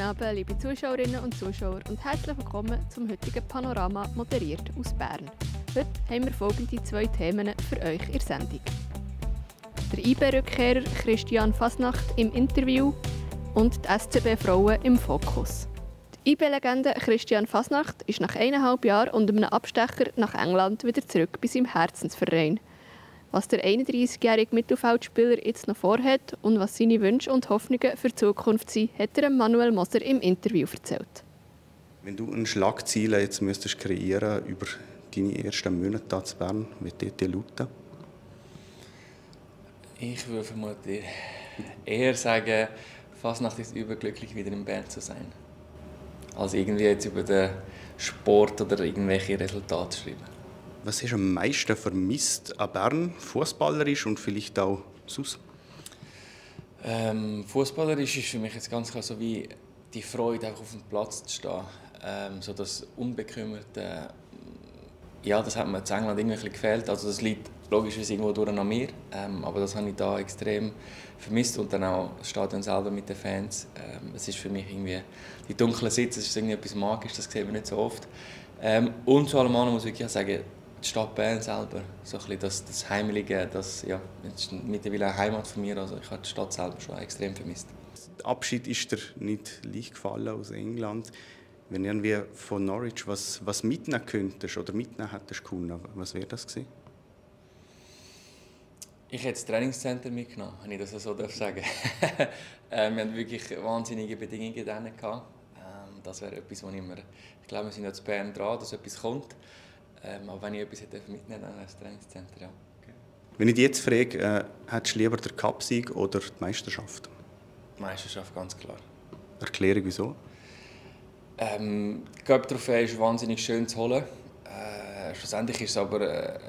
Abend, liebe Zuschauerinnen und Zuschauer, und herzlich willkommen zum heutigen Panorama, moderiert aus Bern. Heute haben wir folgende 2 Themen für euch in der Sendung. Der IB-Rückkehrer Christian Fasnacht im Interview und die SCB-Frauen im Fokus. Die IB-Legende Christian Fasnacht ist nach 1,5 Jahren und einem Abstecher nach England wieder zurück bei seinem Herzensverein. Was der 31-jährige Mittelfeldspieler jetzt noch vorhat und was seine Wünsche und Hoffnungen für die Zukunft sind, hat er Manuel Moser im Interview erzählt. Wenn du eine Schlagziele jetzt müsstest kreieren über deine ersten Monate in Bern, wie die lauten? Ich würde vermutlich eher sagen, Fasnacht ist überglücklich, wieder in Bern zu sein. Als irgendwie jetzt über den Sport oder irgendwelche Resultate zu schreiben. Was hast du am meisten vermisst an Bern, fußballerisch und vielleicht auch sonst? Fußballerisch ist für mich jetzt ganz klar so wie die Freude, einfach auf dem Platz zu stehen. So das Unbekümmerte, ja, das hat mir in England irgendwie gefehlt. Also das liegt logischerweise irgendwo durch an mir, aber das habe ich da extrem vermisst und dann auch das Stadion selber mit den Fans. Es ist für mich irgendwie die dunklen Sitze, es ist irgendwie etwas Magisches, das sieht man nicht so oft. Und zu allem anderen muss ich wirklich sagen, die Stadt Bern selber, so ein bisschen das Heimelige, das ja, ist mittlerweile eine Heimat von mir, also ich habe die Stadt selber schon extrem vermisst. Der Abschied ist dir nicht leicht gefallen aus England. Wenn du irgendwie von Norwich was mitnehmen könntest oder mitnehmen hättest können, was wäre das gewesen? Ich hätte das Trainingscenter mitgenommen, wenn ich das so sagen darf. Wir hatten wirklich wahnsinnige Bedingungen drin. Das wäre etwas, wo ich glaube, wir sind jetzt Bern dran, dass etwas kommt. Aber wenn ich etwas mitnehmen hätte, dann wäre das Trainingscenter, ja. Okay. Wenn ich dich jetzt frage, hättest du lieber den Cupsieg oder die Meisterschaft? Die Meisterschaft, ganz klar. Erklärung, wieso? Die Cup-Trophäe ist wahnsinnig schön zu holen. Schlussendlich ist es aber eine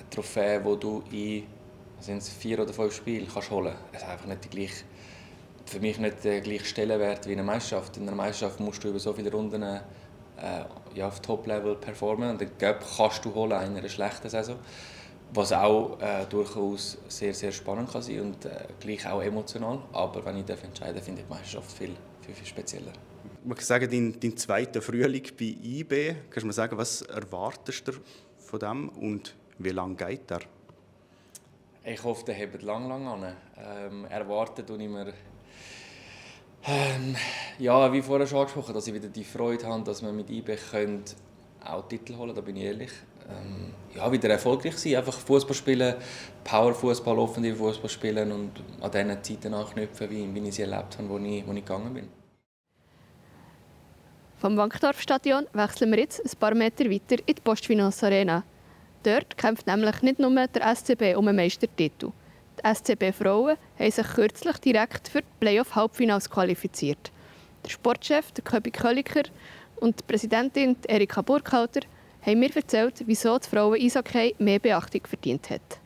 Trophäe, die du in 4 oder 5 Spielen kannst holen kannst. Es ist einfach nicht für mich nicht der gleiche Stellenwert wie eine Meisterschaft. In einer Meisterschaft musst du über so viele Runden auf Top-Level performen. Und den Cup kannst du holen in einer schlechten Saison. Was auch durchaus sehr, sehr spannend kann sein und gleich auch emotional. Aber wenn ich entscheiden darf, finde ich die Meisterschaft viel spezieller. Man kann sagen, dein zweiter Frühling bei IB. Kannst du mir sagen, was erwartest du von dem und wie lange geht er? Ich hoffe, der hebt lang an. Erwartet tue ich mir, ja, wie vorher schon angesprochen, dass ich wieder die Freude habe, dass wir mit IB auch Titel holen können, da bin ich ehrlich. Ja, wieder erfolgreich sein, einfach Fußball spielen, Powerfußball, offensiv Fußball spielen und an diesen Zeiten anknüpfen, wie ich sie erlebt habe, wo ich gegangen bin. Vom Wankdorfstadion wechseln wir jetzt ein paar Meter weiter in die Postfinance Arena. Dort kämpft nämlich nicht nur der SCB um einen Meistertitel. Die SCB-Frauen haben sich kürzlich direkt für die Playoff-Halbfinals qualifiziert. Der Sportchef, der Köbi Kölliker, und die Präsidentin Erika Burkhalter haben mir erzählt, wieso die Frauen-Eishockey mehr Beachtung verdient hat.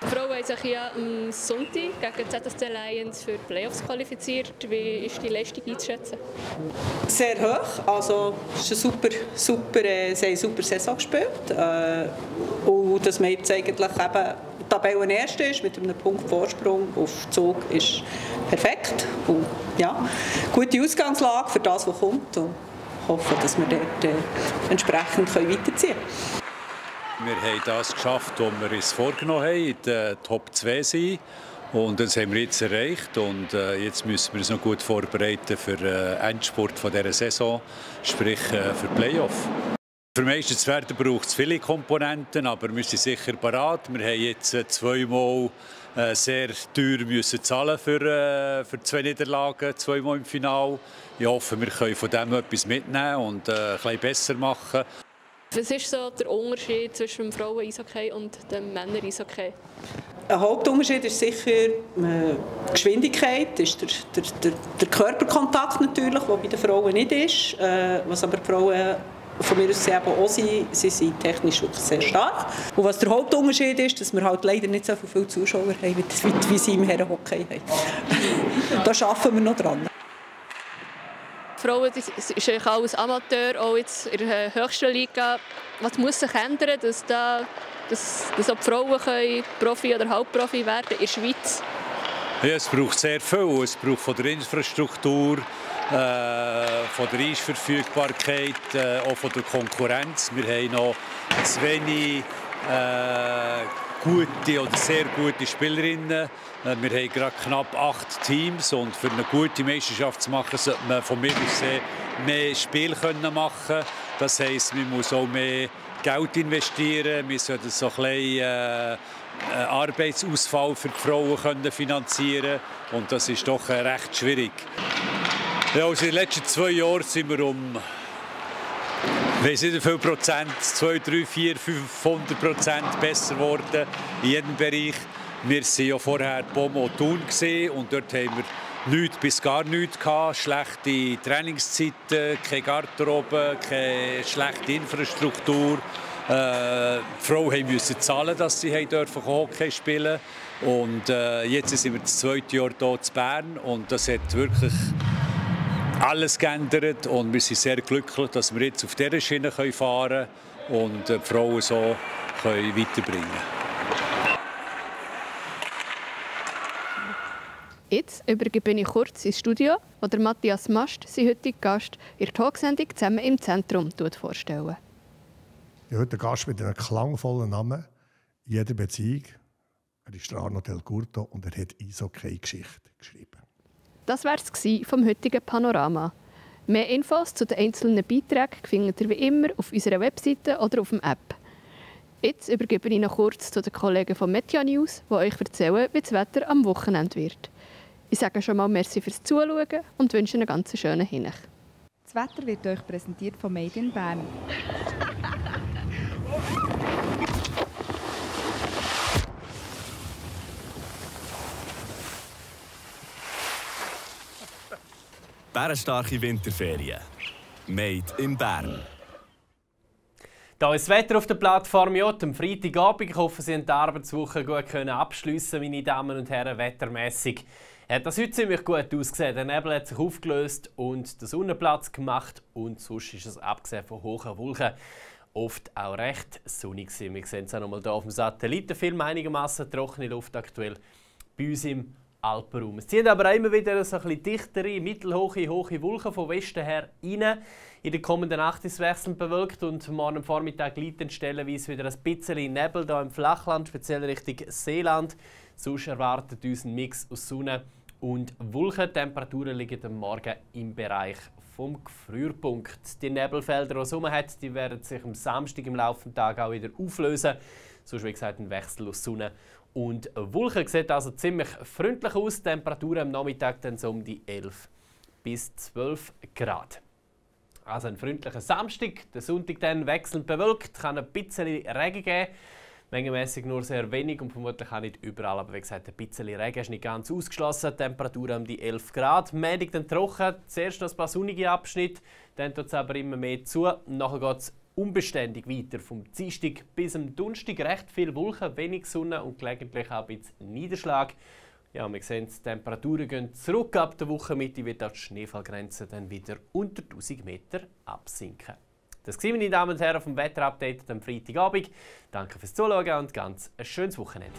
Die Frauen haben sich ja am Sonntag gegen die ZSC Lions für die Playoffs qualifiziert. Wie ist die Leistung einzuschätzen? Sehr hoch. Also, es ist sie haben eine super Saison gespielt. Und dass man jetzt eigentlich eben Tabellenerste ist, mit einem Punkt Vorsprung auf Zug, ist perfekt. Und ja, gute Ausgangslage für das, was kommt. Und hoffe, dass wir dort entsprechend weiterziehen können. Wir haben das geschafft, was wir uns vorgenommen haben, in der Top 2 sein. Und das haben wir jetzt erreicht. Und jetzt müssen wir uns noch gut vorbereiten für den Endspurt dieser Saison, sprich für Playoff. Für Meister zu werden braucht es viele Komponenten, aber wir sind sicher bereit. Wir haben jetzt 2-mal sehr teuer müssen zahlen für 2 Niederlagen, 2-mal im Finale. Ich hoffe, wir können von dem etwas mitnehmen und ein bisschen besser machen. Was ist so der Unterschied zwischen dem Frauen-Eishockey und dem Männer-Eishockey? Ein Hauptunterschied ist sicher die Geschwindigkeit, ist der Körperkontakt natürlich, der bei den Frauen nicht ist. Was aber die Frauen von mir aus auch sind, sie sind technisch wirklich sehr stark. Und was der Hauptunterschied ist, dass wir halt leider nicht so viele Zuschauer haben, wie sie im Herrenhockey haben. Da arbeiten wir noch dran. Die Frauen ist eigentlich alles Amateur, auch jetzt in der höchsten Liga. Was muss sich ändern, dass auch die Frauen Profi oder Halbprofi werden in der Schweiz? Ja, es braucht sehr viel. Es braucht von der Infrastruktur, von der Eisverfügbarkeit, auch von der Konkurrenz. Wir haben noch zu wenig gute oder sehr gute Spielerinnen. Wir haben gerade knapp 8 Teams und für eine gute Meisterschaft zu machen, sollte man von mir aus mehr Spiel machen können. Das heisst, man muss auch mehr Geld investieren. Wir sollten so ein bisschen Arbeitsausfall für die Frauen können finanzieren, und das ist doch recht schwierig. Ja, also in den letzten 2 Jahren sind wir ich weiss nicht wie viel Prozent, 2, 3, 4, 500% besser geworden in jedem Bereich. Wir waren ja vorher Pomo und Thun und dort haben wir nichts bis gar nichts gehabt. Schlechte Trainingszeiten, keine Garderobe, keine schlechte Infrastruktur. Die Frauen mussten zahlen, dass sie Hockey spielen durften. Und jetzt sind wir das 2. Jahr hier in Bern und das hat wirklich alles geändert. Und wir sind sehr glücklich, dass wir jetzt auf dieser Schiene fahren können und die Frauen so weiterbringen können. Jetzt übergebe ich kurz ins Studio, wo der Matthias Mast, sein heutiger Gast, in der Talksendung «Zusammen im Zentrum» vorstellen. Ich habe heute einen Gast mit einem klangvollen Namen in jeder Beziehung. Er ist Arno Del Curto und er hat Eishockey-Geschichte geschrieben. Das war es vom heutigen Panorama. Mehr Infos zu den einzelnen Beiträgen findet ihr wie immer auf unserer Webseite oder auf der App. Jetzt übergebe ich noch kurz zu den Kollegen von Media News, die euch erzählen, wie das Wetter am Wochenende wird. Ich sage schon mal merci fürs Zuschauen und wünsche einen ganz schönen Hinech. Das Wetter wird euch präsentiert von Made in Bern. Bärenstarke Winterferien. Made in Bern. Da ist das Wetter auf der Plattform J am Freitagabend. Ich hoffe, Sie haben die Arbeitswoche gut abschliessen, meine Damen und Herren, wettermässig. Hat das heute ziemlich gut ausgesehen. Der Nebel hat sich aufgelöst und der Sonne Platz gemacht. Und sonst ist es, abgesehen von hohen Wolken, oft auch recht sonnig. Wir sehen es auch noch mal hier auf dem Satellitenfilm, einigermaßen trockene Luft aktuell bei uns im Alpenraum. Es ziehen aber auch immer wieder so ein bisschen dichtere, mittelhohe, hohe Wolken von Westen her rein. In der kommenden Nacht ist es wechselnd bewölkt und morgen am Vormittag liegt stellenweise wieder ein bisschen Nebel hier im Flachland, speziell Richtung Seeland. Sonst erwartet uns ein Mix aus Sonne und Wolken. Die Temperaturen liegen am Morgen im Bereich vom Gefrierpunkt. Die Nebelfelder, die es hat, die werden sich am Samstag im Laufe des Tages auch wieder auflösen. Sonst wie gesagt ein Wechsel aus Sonne und Wolken. Sieht also ziemlich freundlich aus. Die Temperaturen am Nachmittag dann so um die 11 bis 12 Grad. Also ein freundlicher Samstag, der Sonntag dann wechselnd bewölkt, kann ein bisschen Regen geben. Mengenmäßig nur sehr wenig und vermutlich auch nicht überall, aber wie gesagt, ein bisschen Regen ist nicht ganz ausgeschlossen. Temperatur um die 11 Grad. Montag dann trocken, zuerst noch ein paar sonnige Abschnitte, dann tut es aber immer mehr zu. Nachher geht es unbeständig weiter, vom Dienstag bis am Donnerstag. Recht viel Wolken, wenig Sonne und gelegentlich auch ein bisschen Niederschlag. Ja, wir sehen, die Temperaturen gehen zurück. Ab der Wochenmitte wird auch die Schneefallgrenze dann wieder unter 1000 Meter absinken. Das war, meine Damen und Herren, vom Wetterupdate am Freitagabend. Danke fürs Zuschauen und ganz ein schönes Wochenende.